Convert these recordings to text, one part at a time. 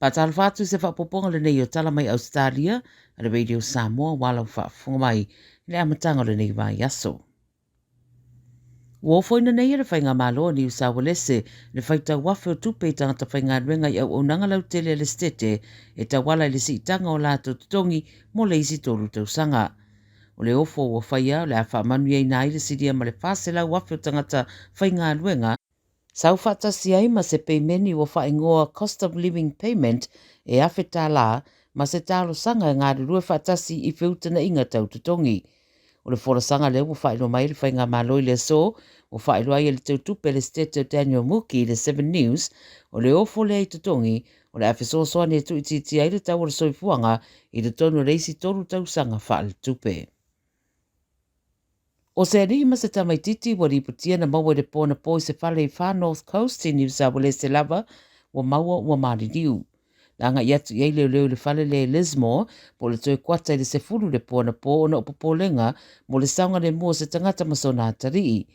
Faatalofa atu i se faaopoopoga lenei o tala mai Ausetalia a le Radio Samoa ua lau faafofoga mai i le amataga o lenei vaiaso. Ua ofoina nei e le Faigamalo a Niu Saualese le faitau afe o tupe i tagata faigaluega i auaunaga lautele a le Setete e tauala i le siitaga o latou totogi mo le isi tolu tausaga. O le ofo ua faia o le a faamanuiaina ai le silia ma le 400,000 o tagata faigaluega, sau faatasi ai ma se peimeni ua faaigoa Cost of Living Payment e $1,000 ma se talosaga e galulue faatasi i feutagaiga tau totogi. O le folasaga lea ua faailoa mai e le Faigamalo i le aso, ua faailoa ai e le Teutupe a le Setete o Daniel Mookhey i le Seven News, o le ofo lea i totogi o le a fesoasoani e tuuitiitia ai le tau o le soifuaga i totonu o le isi tolu tausaga faaletupe. O se alii ma se tamaititi ua lipotia na maua i le po anapo i se fale i Far North Coast i Niu Saualese lava ua maua ua maliliu. Na agai atu i ai leoleo i le fale lea i Lismore po o le toe kuata i le 10 i le po anapo ona o popolega mo le saogalemu o se tagata ma sona atalii.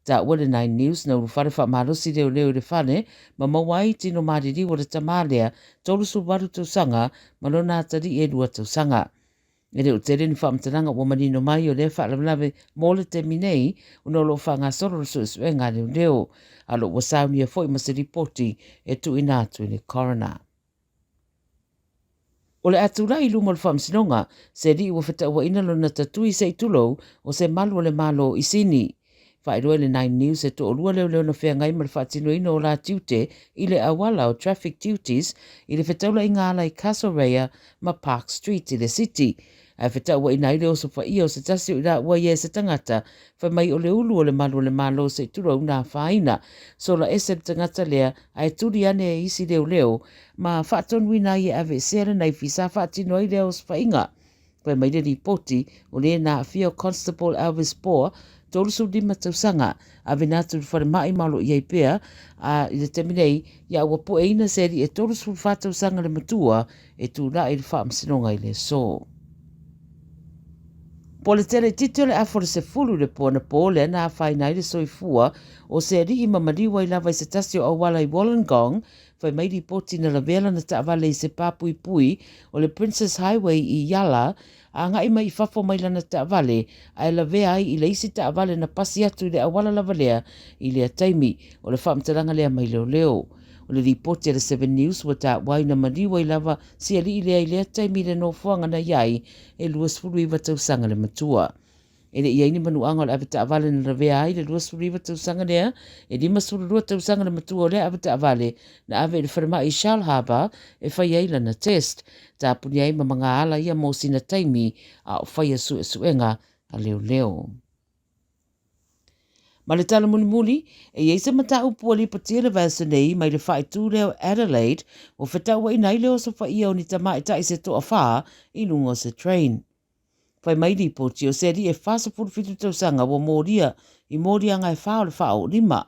Taua le Nine News na ulufale faamalosi leoleo i le fale ma maua ai tino maliliu o le tamā lea 38 tausaga ma lona atalii e 2 tausaga. E le o tele ni faamatalaga ua manino mai o lea faalavelave mo le taimi nei ona o lo o faagasolo le suesuega a leoleo, a o lo o ua saunia foi ma se lipoti e tuuina atu i le coroner. O le a tulai i luma o le faamasinoga se alii ua fetauaina lona tatui se i tulou o se malu o le Malo i Sini. Faailoa i le Nine News e toalua leoleo na feagai ma le faatinoina o la tiute i le auala o Traffic Duties i le fetaulaiga ala i Castlereagh ma Park Street i le City. Ae fetauaina ai le osofaia o se tasi o i laua ia e se tagata, fai mai o le ulu o le malu o le Malo se i tulou na afaina. Sola ese le tagata lea ae tuli ane e isi leoleo ma faatonuina ai e aveesea le naifi sa faatino ai lea osofaiga. Fai mai le lipoti, o le na aafia o Constable Elvis Poor, 35 tausaga, avena atu i le falemai ma o lo o i ai pea, a i le taimi nei, ia ua pueina se alii e 34 tausaga le matua e tulai i le faamasinoga i le aso. Po o le tele itiiti o le afa o le 10 i le po anapo lea na afaina ai le soifua o se alii ma maliu ai lava i se tasi o auala i Wollongong, Fai mai lipoti na lavea lana taavale i se pā puipui o le Princes Highway i Yala, agai mai i fafo mai lana taavale ae lavea ai i le isi taavale na pasi atu i le auala lava lea i lea taimi. O le faamatalaga lea mai leoleo. O le lipoti a le Seven News ua taua ai na maliu ai lava si alii lea i lea taimi i le nofoaga na i ai e 29 tausaga le matua. E le i ai ni manuaga o le avetaavale na lavea ai le 29 tausaga lea, e 52 tausaga le matua o lea avetaavale na ave i le falemai i Shellharbour e fai ai lana test. Tapuni ai ma magaala ia mo sina taimi a o faia suesuega a leoleo. Ma le tala mulimuli, e i ai se mataupu ua lipotia le vaiaso nei mai le faaitu lea o Adelaide ua fetauaina ai le osofaia o ni tamaitai se toafā i luga o se train. Fai mai lipoti, o se alii e 47 tausaga ua molia i moliaga e fa o le faaoolima.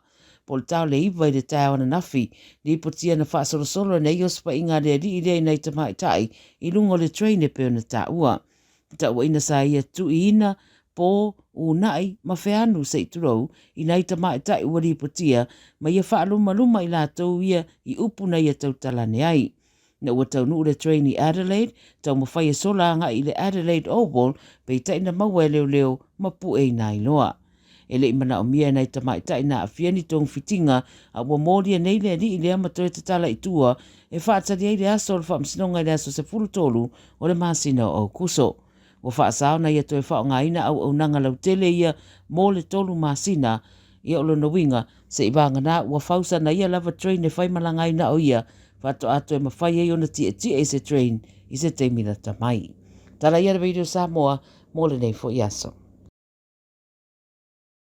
Po o le tao le iva i le taeao ananafi, lipotia na faasolosolo e nei osofaiga a le alii lea i nai tamaitai i luga o le train e pei ona taua. Tauaina sa ia tuiina, po, una'i ma feanu se i tulou i nai tamaitai ua lipotia ma ia faalumaluma i latou ia i upu na ia tautalane ai. Ina ua taunuu le train i Adelaide, taumafai e sola agai i le Adelaide Oval, peitai na maua e leoleo ma pue i nā iloa. E le i manaomia e nai tamaitai na aafia ni togafitiga, a ua molia nei le alii lea ma toe tatala i tua e faatali ai le aso o le faamasinoga i le aso 13 o le masina o Aokuso. Ua faasa ona ia toe faaaogaina auaunaga lautele ia mo le tolu masina. Ia o lona uiga, seivagana ua fausa na ia lava train e faimalaga ai na o ia, faatoa toe mafai ai ona tietie i se train i se taimi lata mai. Tala ia le Radio Samoa mo lenei foi aso.